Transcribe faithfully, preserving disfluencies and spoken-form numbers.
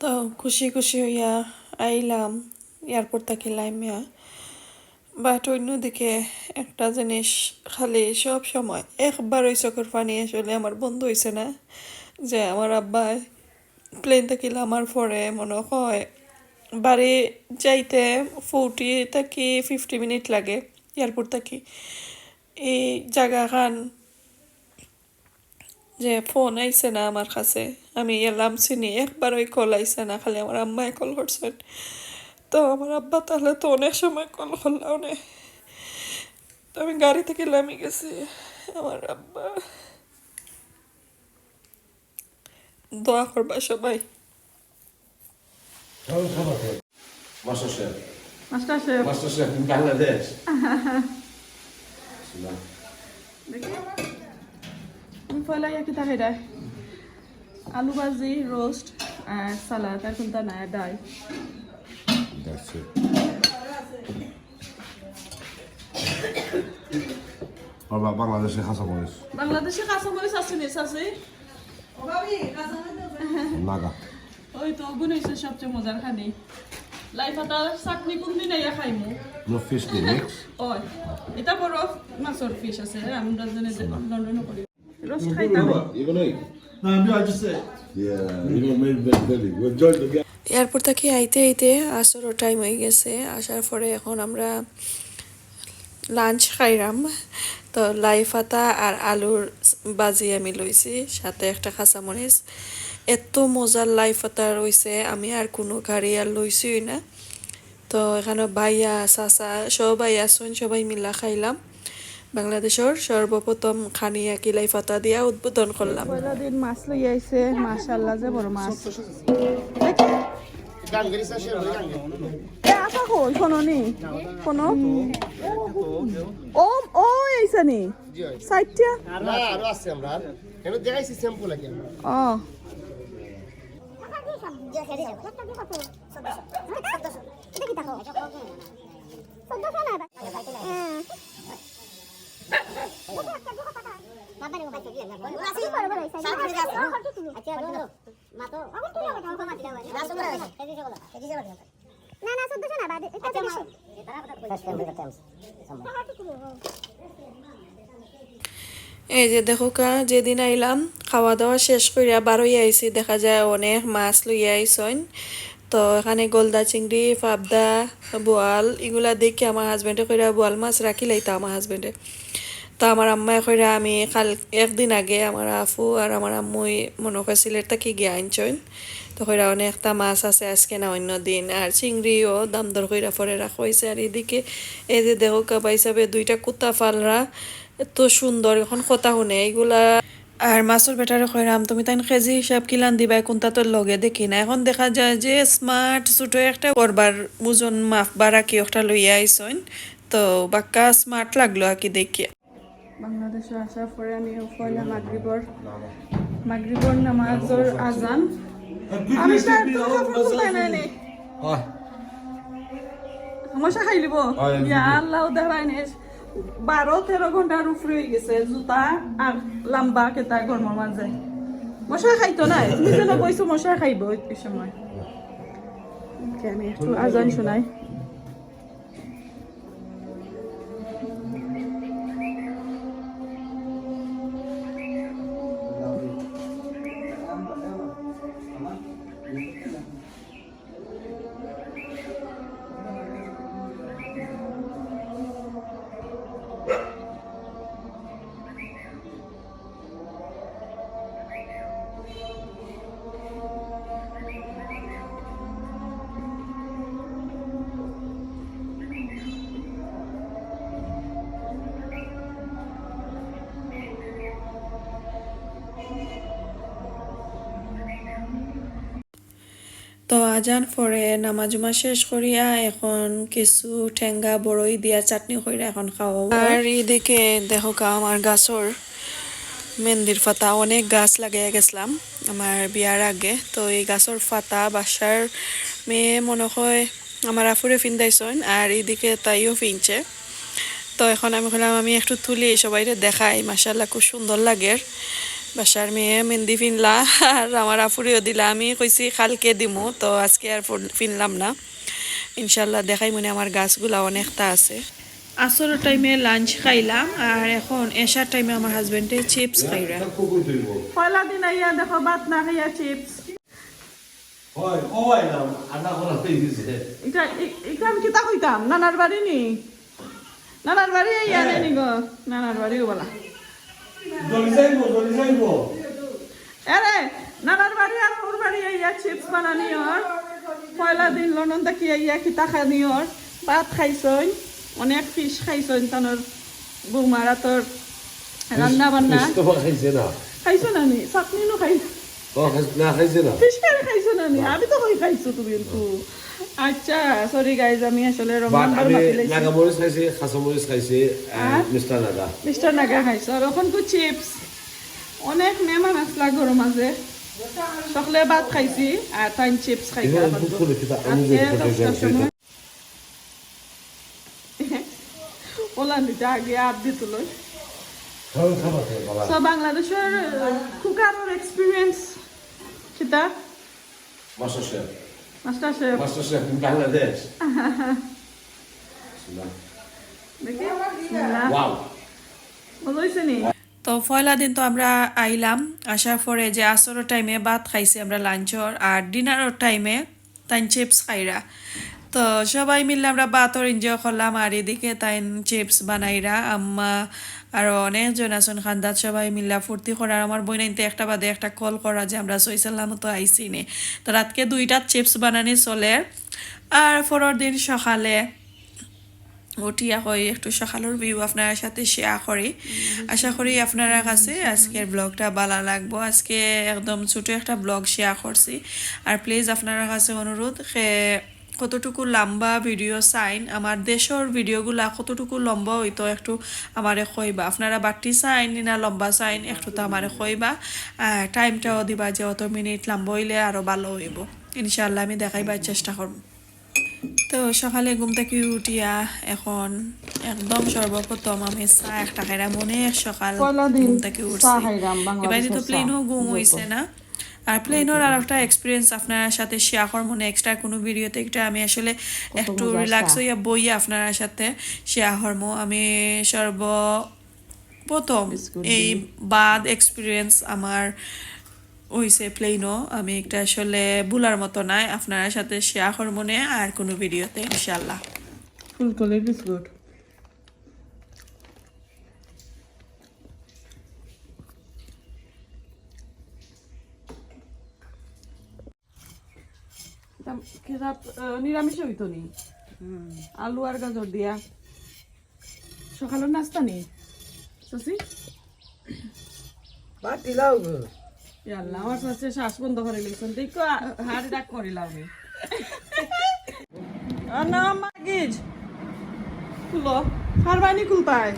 তো খুশি খুশি হইয়া আইলাম এয়ারপোর্ট থাকি লামিয়া। বাট অন্যদিকে একটা জিনিস, খালি সব সময় একবার ওই চোখের পানি আসলে আমার বন্ধ হইছে না, যে আমার আব্বা প্লেন থাকি লামার পরে মনে হয় বাড়ি যাইতে ফোর্টি থাকি ফিফটি মিনিট লাগে এয়ারপোর্ট থাকি। এই জায়গাখান যে ফোন আইছে না আমার কাছে, আমি এলাম চিনি, একবার ওই কল আইছে না, খালি আমার আম্মায় কল করছেন। তো আমার আব্বা তাহলে তো অনেক সময় কল করলা অনেক। তো আমি গাড়ি থাকি লামি গেছি, আমার আব্বা। দোয়া করবা সবাই। Master chef. Master chef. Master chef Bangladesh. না। দেখি, আমি পয়লা ইয়া কিতা খাইরায়? আলু ভাজি, রোস্ট আর সালাদ, আর কোনটা নাই, ডাল। That's it. বাবা, বাংলাদেশি কাঁচামরিচ। বাংলাদেশি কাঁচামরিচ আছে নি, চাচি? নাগা। ওই তো, ওগুন হইছে সবচেয়ে মজার খানি। লাই পাতার চাটনি কোন দিন আইয়া খাইমু? No fish, no mix. ওই, এটা বড় মাছর ফিশ আছে, আমরা জানি যে লন্ডনে করি। রোস্ট খাইতাম। Yeah, you know, maybe very, very good. Enjoy the game. Airport থাকি আইতে আইতে আসরও টাইম হয়ে গেছে। আসার পরে এখন আমরা লাঞ্চ খাইরাম। তো লাই পাতা আর আলুর ভাজি আমি লইছি, সাথে একটা কাঁচামরিচ। এত মজার লাই পাতা রইছে, আমি আর কোনো কারি আর লইছিই না। তো এখানো ভাইয়া, চাচা, সবাই আছইন, সবাই মিলা খাইলাম। বাংলাদেশর সর্বপ্রথম খানি আকিলাই ফাতা দিয়া উদ্বোধন করলাম। পয়লা দিন মাছ লইয়া আইছে, মাশাআল্লাহ, যে বড় মাছ। এ, আশা কই? কোনো নি? কোনো? ও, ও, এইসা নি? জি, হয়। সাইডটা? না, আরো আছে আমরা। এনে দেখাইছি স্যাম্পল আগে আমরা। ও। এটা কি দেখো? চোদ্দশো না, এবার। হ্যাঁ। বাবা রে, বাবা। আচ্ছা, বড়, বড় হয়েছে। আচ্ছা, বড়। মা তো। না, চোদ্দশো না, বাদ, এটা আচ্ছা, মা। তিরিশশো। এই যে দেখউক্কা, যেদিন আইলাম, খাওয়া দাওয়া শেষ করিয়া বারই আইছি, দেখা যায় অনেক মাছ লইয়া আইছইন। তো এখানে গলদা চিংড়ি, পাবদা, বোয়াল, ইগুলা দেখি আমার হাজবেন্ডে কইরা, "বোয়াল মাছ রাখিলাইতা আমার হাজবেন্ডে।" তো আমার আম্মায় কইরা, "আমি কাল, একদিন আগে আমার আফু আর আমার আম্মুই মনে হয় সিলেট থাকি গিয়া আনছইন।" তো কইরা, "অনেকটা মাছ আছে আজকে না অন্য দিন।" আর চিংড়িও দাম দর কইরা পরে রাখা হইছে। আর এদিকে এই যে দেখউক্কা, ভাই সাবে দুইটা কুত্তা পালরা, এত সুন্দর, এখন কথা হুনে এইগুলা। আর মাছর বেটারে কইরাম, "তুমি তাইন কেজি হিসাব কিলান দিবায়, কোনটা তো লগে দেখি না।" এখন দেখা যায় যে স্মার্ট ছোট একটা করবার ওজন মাপবার আর কি একটা লইয়া আইছইন। তো বাক্কা স্মার্ট লাগলো আর কি দেখিয়া। বাংলাদেশো আসার পরে আমি পয়লা মাগরিবর, মাগরিবর নামাজর আজান। আমি তার তো কাপড় খুলতে নাই নি। মশা খাইলিব। ইয়া আল্লাহ, দাঁড়াই নে। বারো তেরো ঘন্টার উপরে হয়ে গেছে, জুতা আর লম্বা কেতা গরমর মাঝে। মশা খাইতো না, তুমি যেন কইছো মশা খাইব ওই সময়। ওকে, আমি একটু আজান শোনাই। তো আজান পরে নামাজ উমাজ শেষ করিয়া এখন কিছু ঠেঙ্গা বড়ই দিয়া চাটনি কইরা এখন খাওয়াবো। আর এদিকে দেখউক্কা আমার গাছর মেহেন্দির পাতা, অনেক গাছ লাগাইয়া গেছিলাম আমার বিয়ার আগে। তো এই গাছর পাতা বাসার মেয়ে মনে হয় আমার আফুরে ফিন্দাইছইন, আর এদিকে তাইও ফিনছে। তো এখন আমি কইলাম আমি একটু তুলি, সবাইরে দেখাই, মাশাআল্লাহ খুব সুন্দর লাগের। বাসার মেয়ে মেহেন্দি ফিনলা, আর আমার আফুরেও দিলা। আমি কইছি কালকে দিমু, তো আজকে আর ফিন-, ফিনলাম না। ইনশাল্লাহ দেখাইমুনে, আমার গাছগুলা অনেকটা আছে। আসর টাইমে লাঞ্চ খাইলাম, আর এখন এশার টাইমে আমার হাজবেন্ডে চিপস খাইরা। পয়লা দিন আইয়া দেখো ভাত না খাইয়া চিপস। হয়, ও ভাই না, আধা করা হয়ে গেছে। এটা, এ-, এটা আমি কিতা কইতাম? নানার বাড়ি নি? নানার বাড়ি এই আনে নি গো? নানার বাড়িও বলা। জলি যাইবো, জলি যাইবো। আরে, নানার বাড়ি আর ওর বাড়ি আইয়া চিপস বানানি ওর। পয়লা দিন লন্ডন থাকি আইয়া কিতা খানি ওর। ভাত খাইছইন, অনেক ফিশ খাইছইন, তানোর বৌমারা তোর রান্না বান্না। ফিশ তো খাইছে না। খাইছো না নি? চাটনি নো খাইছো? ও, খাইছ-, না, খাইছে না। ফিশ কারি খাইছো না নি? না। আমি তো কই খাইছো তুমি একটু। আচ্ছা, সরি গাইজ, আমি আসলে রং বাট নাম্বার আমি মাতি লাইছি। নাগা মরিচ খাইছি, খাসা মরিচ খাইছি, আহ, আর? মিস্টার নাগা। মিস্টার নাগা খাইছো, আর এখন তো চিপস। অনেক মেহমান আসলা ঘরর মাঝে। সকলে ভাত খাইছি, আর তাইন চিপস খাইছে। এখানে এখন দুধ তো। করে খেতে আমি আজকে যে খেতে দশটার চাই, সময়। ওলা নিতে আগে আর দিত লই। খাবার খাবার খাই, বাবা। So, বাংলাদেশর, আহ, কুকারর এক্সপিরিয়েন্স কিতা? Master chef. Master chef. Master chef, Bangladesh. বিসমিল্লাহ। দেখি, বিসমিল্লাহ। ওয়াও। মজা হইছে নি? তো পয়লা দিন তো আমরা আইলাম, আসার পরে যে আসরর টাইমে ভাত খাইছি আমরা লাঞ্চর, আর ডিনারর টাইমে তাইন চিপস খাইরা। তো সবাই মিললে আমরা ভাতর এনজয় করলাম, আর এদিকে তাইন চিপস বানাইরা। আম্মা আরো অনেকজন আছইন খান্দাত, সবাই মিললা ফুর্তি করার। আমার বইনাইন্তে একটা বাদে একটা কল করা যে আমরা সই সালামতো আইছি নে। তো রাতকে দুইটাত চিপস বানানি চলের। আর পরর দিন সকালে উঠিয়া কই একটু সকালর ভিউ আপনারার সাথে শেয়ার করি। আশা করি আপনারার কাছে আজকের ব্লগটা ভালা লাগবো। আজকে একদম ছোট একটা ব্লগ শেয়ার করছি। আর প্লিজ আপনারার কাছে অনুরোধ, কে কতটুকু লম্বা ভিডিও চাইন, আমার দেশর ভিডিওগুলা কতটুকু লম্বা হইতো একটু আমারে কইবা। আপনারা বাট্টি চাইন নি না লম্বা চাইন একটু তো আমারে কইবা। আহ, টাইমটাও দিবা যে অত মিনিট লম্বা হইলে আরো ভালো হইব। ইনশাআল্লাহ আমি দেখাইবার চেষ্টা করব। তো সকালে ঘুম থাকি উঠিয়া এখন একদম সর্বপ্রথম আমি চা একটা খাইরাম, অনেক সকাল পয়লা দিন ঘুম থাকি চা উঠছি। খাইরাম বাংলাদেশর এবারে তো চা। প্লেনও ঘুম বুঝছো? হইছে না। আর প্লেনর আর একটা এক্সপিরিয়েন্স আপনারার সাথে শেয়ার করবো না, এক্সট্রা কোনো ভিডিওতে একটা আমি আসলে কত একটু মজার রিল্যাক্স চা। হইয়া বইয়া আপনারার সাথে শেয়ার করবো। আমি সর্বপ্রথম বিস্কুট এই দিই। বাদ এক্সপিরিয়েন্স আমার হইছে প্লেনও, আমি একটা আসলে ভুলার মতো নাই, আপনারার সাথে শেয়ার করবো না আর কোনো ভিডিওতে ইনশাল্লাহ। ফুলকলির বিস্কুট। এটা খেজুর, আহ, নিরামিষ হইতো নি? হুম। আলু আর গাজর দিয়া। সকালর নাস্তা নি? চাচি? বাটি লাও গো। ইয়া আল্লাহ, আমার চাচি শ্বাস বন্ধ করি লাইছইন। দেখো, আ, হার্ট অ্যাটাক করিলাম আমি। আনা মাগিজ। খুলো। হারবানি খুলতায়।